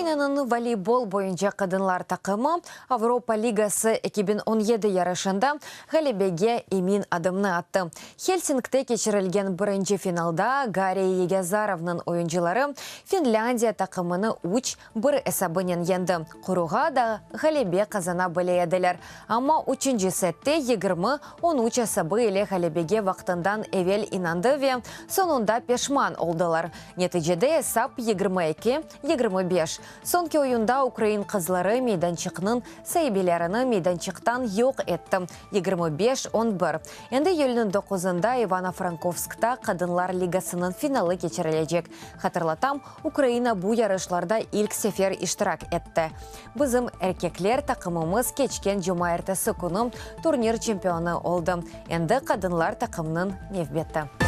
Ukrainanıñ voleybol boyunca qadınlar taqımı Avropa Ligası 2017 yarışında ğalebege emin adımnı attı. Helsinkte keçirilgen birinci finalda Garri Yegiazarovnıñ oyuncıları Finlândiya taqımını üç, bir esabınen yendi. Quruğa da ğalebe qazana bile ediler, amma üçünci sette 20, 13 esabı ile ğalebege vaqtından evel inandı ve soñunda peşman oldılar. Neticede esap 22, 25. Soñki oyunda ukrain qızları meydançıqnıñ saibelerini meydançıqtan yoq etti, 25, 11. Endi iyülniñ doquzında İvano-Frankovskta Qadınlar ligasınıñ finalı keçirilecek. Hatırlatam, Ukraina bu yarışlarda ilk sefer iştirak etti. Bizim erkekler taqımımız keçken cumaertesi künü turnir çempionı oldı. Endi qadınlar taqımnıñ nevbeti.